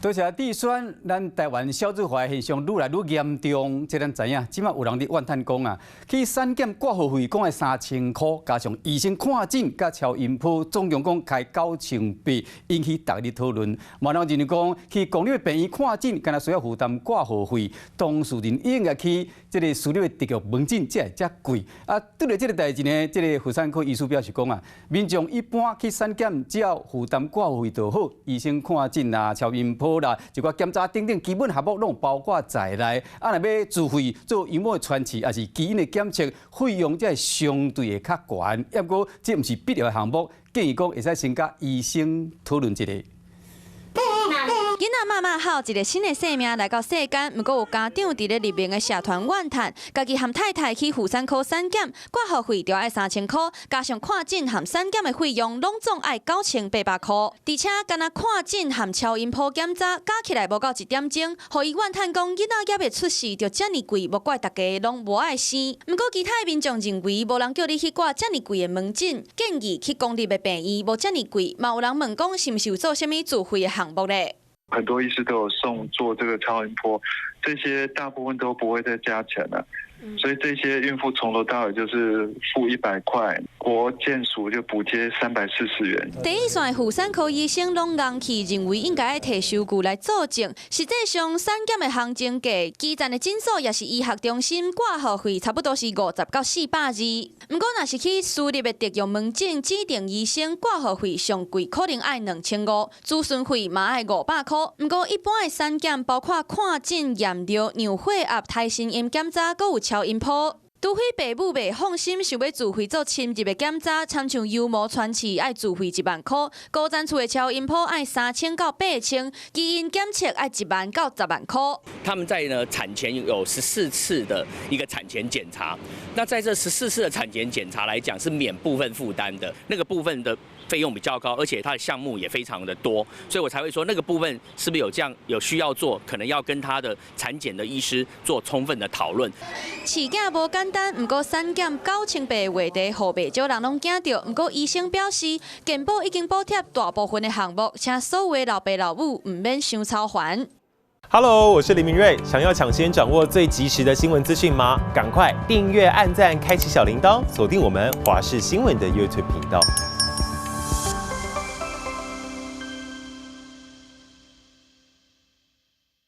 多謝智選，咱台灣少子化現象愈來愈嚴重，這咱知影。這馬有人佇怨嘆講啊，去產檢掛號費講愛3000箍，加上醫生看診佮超音波，總共講開9800，引起大家討論。嘛有人認為講，去公立病院看診，敢若需要負擔掛號費，當事人應該去這个私立的特約門診，才會遮貴。啊，對著這个代誌呢，這个婦產科醫師表示講啊，民眾一般去產檢只要負擔掛號費就好，醫生看診啊、超音波啦，一寡檢查等等基本項目攏包括在內。啊，若欲自費做羊膜穿刺，抑是基因的檢測，費用才會相對會較懸。毋過這毋是必要的項目，建議講會使先佮醫生討論一下。囡仔媽媽好，一个新的生命來到世間，毋過有家長佇咧匿名的社團怨嘆，家己和太太去婦產科產檢，掛號費就愛3000箍，加上看診和產檢的費用，攏總愛9800箍。而且干焦看診和超音波檢查加起來無夠一點鐘，予伊怨嘆講囡仔猶未出世就遮爾貴，莫怪大家攏無愛生。毋過其他的民眾認為，無人叫你去掛遮爾貴的門診，建議去公立的病院無遮爾貴。嘛有人問講，是毋是有做啥物自費的項目咧？很多醫師都有送做這個超音波，這些大部分都不會再加錢了，所以這些孕婦從頭到尾就是付100塊，國健署就補貼340元。第一線婦產科醫生攏硬氣，認為應該愛提收據來作證。實際上，產檢的行情價，基層的診所抑是醫學中心掛號費差不多是50到400二。毋過，若是去私立的特約門診指定醫生掛號費上貴，可能愛2500，諮詢費嘛愛500箍。毋過，一般的產檢包括看診、驗尿、量血壓、胎心音檢查，閣有超音波。除非爸母袂放心，想欲自費做深入的檢查，親像羊膜穿刺愛自費1萬箍，高層次的超音波愛3000到8000，基因檢測愛1萬到10萬箍。他們在呢產前有十四次的一個產前檢查，那在這十四次的產前檢查來講，是免部分負擔的，那個部分的費用比較高，而且它的項目也非常的多，所以我才會說那個部分是不是有這樣有需要做，可能要跟他的產檢的醫師做充分的討論。飼囝無簡單，毋過產檢9800的話題，予袂少人攏驚著。毋過醫生表示，健保已經補貼大部分的項目，請所有的老爸老母毋免傷操煩。 Hello，我是林明瑞，想要搶先掌握最及時的新聞資訊嗎？趕快訂閱、按讚、開啟小鈴鐺，鎖定我們華視新聞的 YouTube 頻道。